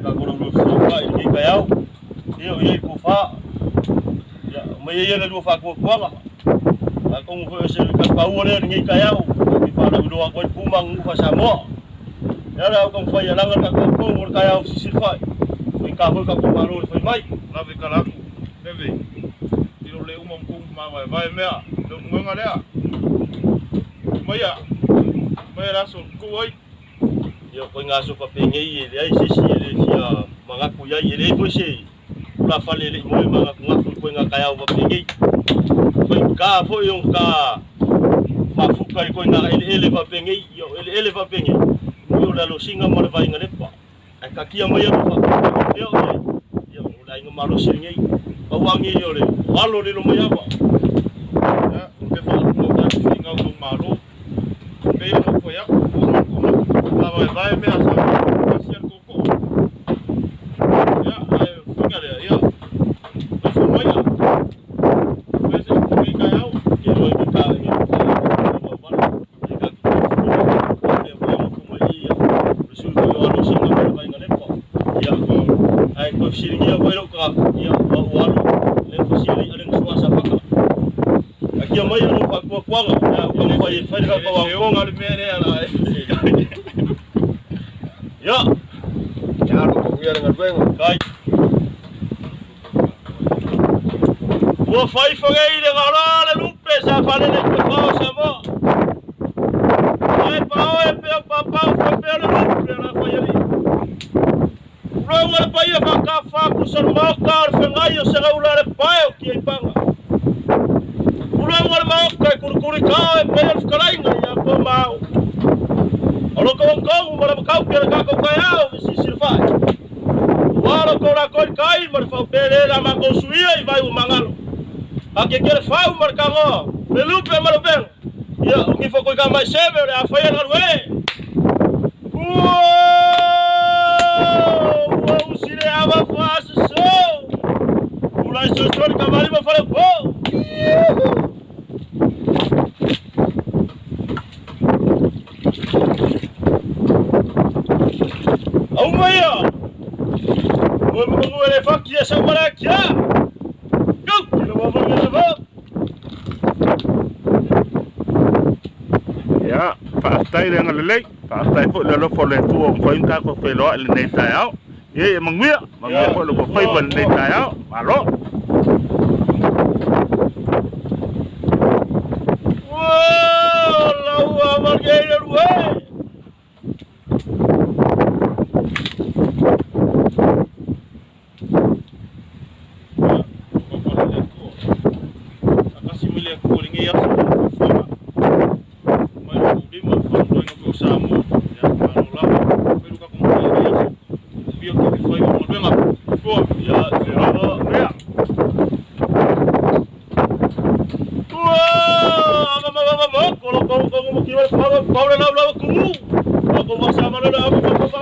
Ka ko lo lo fa i ke kai au. Ia o ia ko fa. Ia mai ia le lua fa ko kuanga. A ko mo se ka pa ua le ngi kai au. Ki fa la lo ko pu mang fa Samoa. Ia la ko fa ia langa ka ko ko mo kai au si si fa. I ka ho ka ko ma lo fai mai. Lave kalaku. Leve. Tiro le uma mkung ma vai vai mea. Le unga lea. Maia. Maia la so ku ai. Ia ko ngā so papengei e le ai se si e le fia mangaku iai e le foi se ula fale le mo e mangaku ngaku ko ngā kai au papengei. Foi ka foi on ka mafuka i ko ngā ele ele papengei ia ele ele papengei. Mo la lo singa mo le vai ngalepa. Ai ka kia mai alo fa ko peo ia. Ia o la inga malo singei. Au angi o le alo le lo mai ava. Ya, o ke fa ko ka singa ko malo. Pe o fo ya ko ko la vai vai mea sa. Ka sia ko ko. Ya, ai finga lea ya. Ka fo mai ya. Fe se ko ke kai au. Ke roi ki ka i ka ma wala. I ka ki ko le mo mo ko mai ia. Le sul ko alo singa mo le vai ngalepa. Ia ai ko siringia foi lo ka ia o o alo le fo siri ale ngsuwa sa faka. Akia mai alo fa ko kuanga. Ia ko mo fai fai ka ko Se o ko. le mea lea la. Ia Ia lo ko ia le galuega. kai. Ua fai whangai le ngara le lupe sa fale le te whao sa mo. Ai pao e peo papau whai peo le lupe la whai ali. Ronga le paia whaka whaku sa maoka o le whangai o se gaula le pae o ki ei panga. Uronga le maoka e kurukuri kao e peo le whakarainga ia po mau. O lo kawang kongu ma le makau kia le kakau kai au me sisi le whai. Walo ko la koi kai ma le whau pere la mako suia i vai o mangalo. A ke kere whau ma le kangoa, le lupe ma le penga. Ia, o ki whakoi ka mai seme o le a whai angaru e. Ua, ua usile awa whaasa so. Ula i sosori ka mali ma whare po. Au mai ia. Ua mwangu ele whaki e sau mara kia. Go! Kira wa whangi le wha. Ya, faafetai le agalelei, faafetai foi le alofa o le Atua ua mafai ona tatou feiloai i lenei taeao. Ia ia manuia, manuia foi le faiva i lenei taeao. Malo. Ua, lau a margei le rue. Ia, se rava. Ua, ma ma ma ma ko lo ko ko mo ki wa fa pa le lau lau kumu. Ko ko wa sa ma le lau ma ma ma